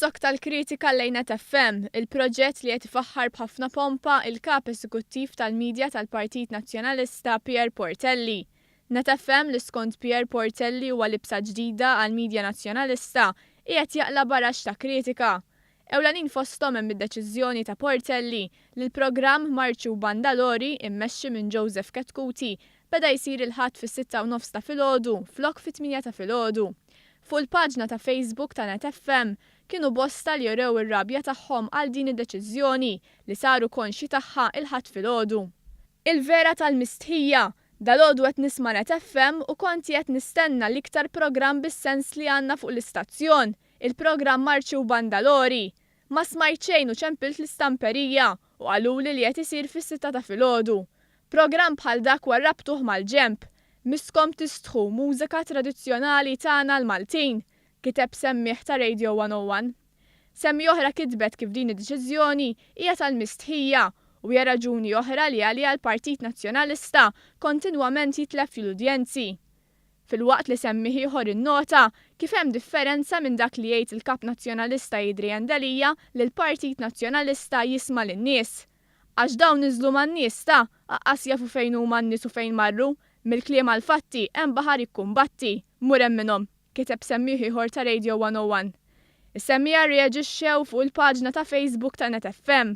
Tissokta l-kritika lejn Net FM, il-proġett li qed ifaħħar b'ħafna pompa il-Kap Eżekuttiv tal-Media tal-Partit Nazzjonalista Pierre Portelli. Net FM li skont Pierre Portelli huwa libsa ġdida għall-media Nazzjonalista qiegħed jaqla' baraxx ta' kritika. Ewlenin fosthom hemm id-deċiżjoni ta' Portelli li l-programm Marċi u Bandalori immexxi minn Joseph Chetcuti beda jsir il-Ħadd fis-sitta u nofs ta' filgħodu flok fit-tmienja ta' filgħodu. Fuq il-paġna ta' Facebook ta' Net FM kienu bosta li urew ir-rabja tagħhom għal din id-deċiżjoni li saru konxji tagħha il-Ħadd filgħodu. Il-vera tal-mistħija! Dalgħodu qed nisma' Net FM u kont qiegħed nistenna l-iktar programm bis-sens li għandna fuq l-istazzjon, il-programm Marċi u Bandalori. Ma smajt xejn u ċempilt l-istamperija u qaluli li qed isir fis-sitta ta' filgħodu. Programm bħal dak warrabtuh mal-ġenb. Misskom tistħu, mużika tradizzjonali tagħna l-Maltin! kiteb semmiegħ ta' Radio 101. Semmi oħra kitbet kif din id-deċiżjoni hija tal-mistħija u hija raġuni oħra li għaliha l-Partit Nazzjonalista kontinwament jitlef l-udjenzi. Filwaqt li semmiegħ ieħor innota kif hemm differenza minn dak li jgħid il-Kap Nazzjonalista Adrian Delia li l-Partit Nazzjonalista jisma' lin-nies. Għax dawn niżlu man-nies ta, aqqas jafu fejn huma n-nies u fejn marru. Mill-kliem għall-fatti, hemm baħar jikkumbatti. Mur emminhom, kiteb semmiegħ ieħor ta' Radio 101. Is-semmiegħa rreaġixxew fuq il-paġna ta' Facebook ta' Net FM.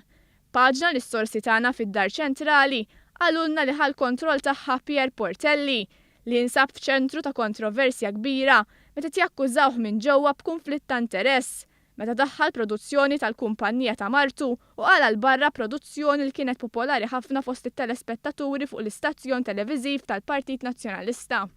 Paġna li s-sorsi tagħna fid-Dar Ċentrali qalulna li ħa l-kontroll tagħha Pierre Portelli, li jinsab f'ċentru ta' kontroversja kbira meta qed jakkużawh minn ġewwa b'kunflitt ta' interess meta daħħal produzzjoni tal-kumpannija ta' martu u qala' 'l barra produzzjoni li kienet popolari ħafna fost it-telespettaturi fuq l-istazzjon televiżiv tal-Partit Nazzjonalista.